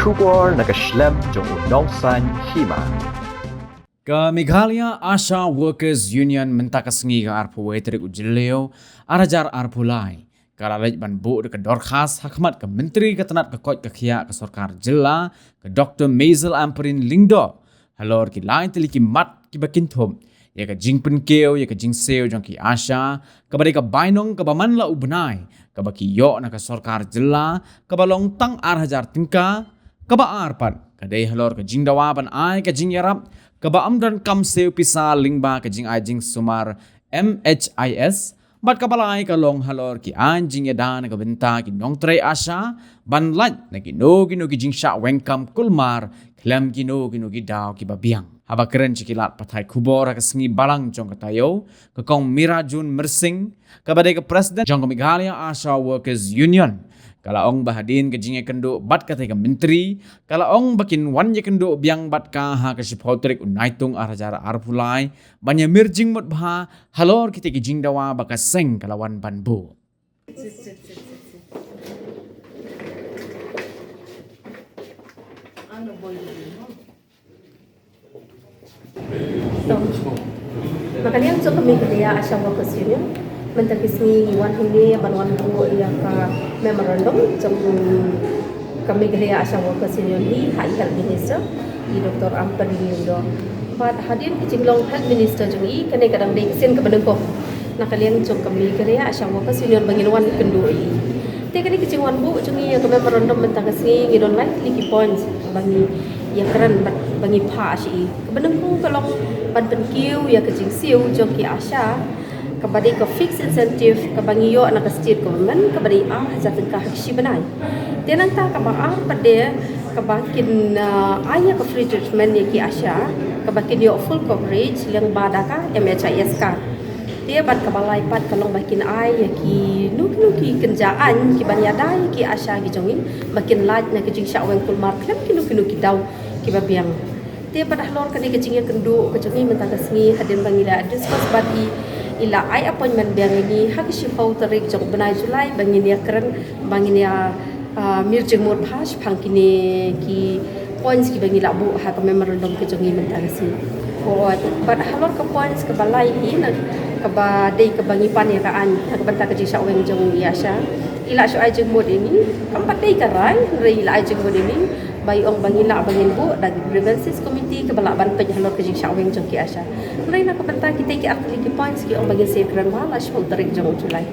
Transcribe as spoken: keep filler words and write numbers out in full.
Khubor na ka shlem jong u Nongsaiñ Hima. Ka Meghalaya ASHA Workers Union mynta ka sngi ka arphew wei tarik u Jylliew, ar hajar arphew lai, ka la leit ban buh da ka dorkhas ha khmat ka Myntri ka tnat ka koit ka khiah ka sorkar jylla, ka Doctor Maisel Ampareen Lyngdoh, halor ki lai tylli ki mat kiba kynthup ïa ka jingpynkiew ïa ka jingsiew jong ki ASHA, kaba dei ka bainong kaba man la u bnai, kaba ki ïoh na ka sorkar jylla, kaba long tang ar hajar tyngka, kaba ar pat ka dei halor ka jingdawa ban ai ka jingïarap kaba ym donkam siew pisa lyngba ka jingai jingsumar M H I S, bad kaba lai ka long halor ki aiñ jingïada na ka bynta ki nongtrei ASHA ban lait na kino kino ki jingshah weng kam kulmar khlem kino kino ki daw kiba biang. Haba kren sha ki lad pathai khubor ha ka sngi Balang jong ka taïew, ka Kong Meera June Myrsing, kaba dei ka President jong ka Meghalaya ASHA Workers Union, ka la ong ba hadien ka jingïakynduh bad katei ka Myntri, ka la ong ba kin wan ïakynduh biang bad ka ha ka shiphew tarik u Naitung ar hajar arphew lai, ban ïamir jingmut bha halor kitei ki jingdawa ba ka seng ka la wan ban buh. To, na ka liang jong ka Meghalaya ASHA Workers Union, mynta ka sngi ngi wan hangne ban wan buh ïa ka memorandum jong ka Meghalaya ASHA Workers Union hi ha i Health Minister, i Doctor Ampareen Lyngdoh. Bad hadien ka jinglong Health Minister jong i, kane ka dang dei ka sien kaba nyngkong na ka liang jong ka Meghalaya ASHA Workers Union ba ngin wan kynduh ïa i. Te kane ka jingwan buh jong i ïa ka memorandum mynta ka sngi, ngi don lai tylli ki points ba ngi ïakren bad ba ngi phah sha i. Kaba nyngkong ka long ban pynkiew ïa ka jingsiew jong ki ASHA, kaba dei ka fixed incentive kaba ngi ïoh na ka state government, kaba dei ar hajar tyngka ha ka shi bnai. Te nangta kaba ar pat dei kaba kin, ah, ai ïa ka free treatment ïa ki ASHA, kaba kin ïoh full coverage lyngba da ka M H I S card. Te bad kaba lai pat ka long ba kin ai ïa kino kino ki kynja aiñ kiban ïada ïa ki ASHA ki jong i, ba kin lait na ka jingshah weng kulmar khlem kino kino ki daw kiba biang. Te bad halor kane ka jingïakynduh ka jong i mynta ka sngi, hadien ba ngi la discuss bad i, i la ai appointment biang ïa ngi ha ka shiphew tarik jong u bnai July ba ngin ïakren, ba ngin ïa, ah, mir jingmut bha shaphang kine ki points kiba ngi la buh ha ka memorandum ka jong i mynta ka sngi. Ko, bad halor ka points kaba lai hi na, kaba dei kaba ngi pan ïa ka aiñ na ka bynta ka jingshah weng jong i ASHA, i la shu ai jingmut ïa ngi, kam pat dei ka rai, hynrei i la ai jingmut ïa ngi ba i ong ba ngi lah ba ngin buh da ka grievances committee kaba lah ban peit halor ka jingshah weng jong ki ASHA. Hynrei na ka bynta kitei ki ar tylli ki points ki ong ba ngin sa ïakren bha ha ka shiphew tarik jong u July.